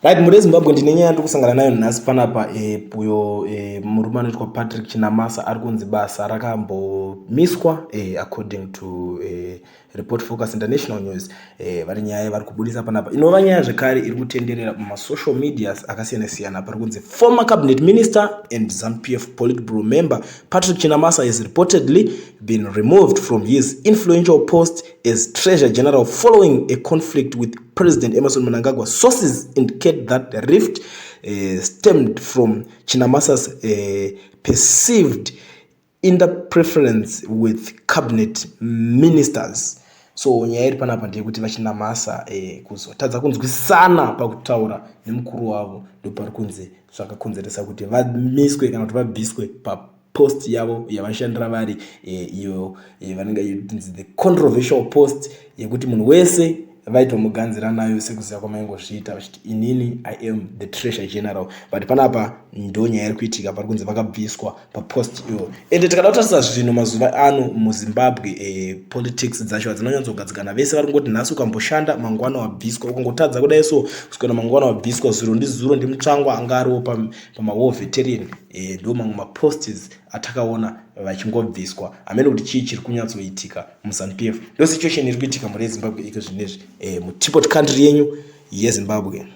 Right, mhuri yeZimbabwe, ndine nyaya yandiri kusangana nayo nhasi panapa. Uyo murume anoitwa Patrick Chinamasa ari kunzi basa rakambomiswa, according to Report Focus International News. Vari nyaya yavari kubudisa panapa inova nyaya zvekare iri kutenderera mumasocial medias akasiyana siyana. Pari kunzi former cabinet minister and ZANU-PF politburo member Patrick Chinamasa has reportedly been removed from his influential post as Treasurer General following a conflict with President Emmerson Mnangagwa. Sources indicate that the rift stemmed from Chinamasa's perceived interpreference with cabinet ministers. So nyaya iri panapa ndeyekuti vaChinamasa kuzotadza kunzwisana pakutaura nemukuru wavo, ndopari kunzi zvakakonzeresa kuti vamiswe kana kuti vabviswe papost yavo yavashandira vari iyo vanenge inzi the controversial post, yekuti munhu wese vaitomuganzira nayo, sekuziva kwamaingozviita vachiti, "Inini I am the Treasurer General." But panapa ndo nyaya iri kuitika, pari kunzi vakabviswa papost iyo. Ende tikada kutarisa zvinhu mazuva ano muZimbabwe, politics dzacho hadzinonyatsogadzikana. Vese vari kungoti nhasi ukamboshanda, mangwana wabviswa, ukangotadza kudai so, kusvikana mangwana wabviswa. Zuro ndizuro ndiMutsvangwa anga ariwo pamawar veteran, ndo mamwe maposts atakaona vachingobviswa. Hamene kuti chii chiri kunyatsoitika muZANU-PF. Ndo situation iri kuitika muri yeZimbabwe iko zvinezvi, muteapot country yenyu yeZimbabwe.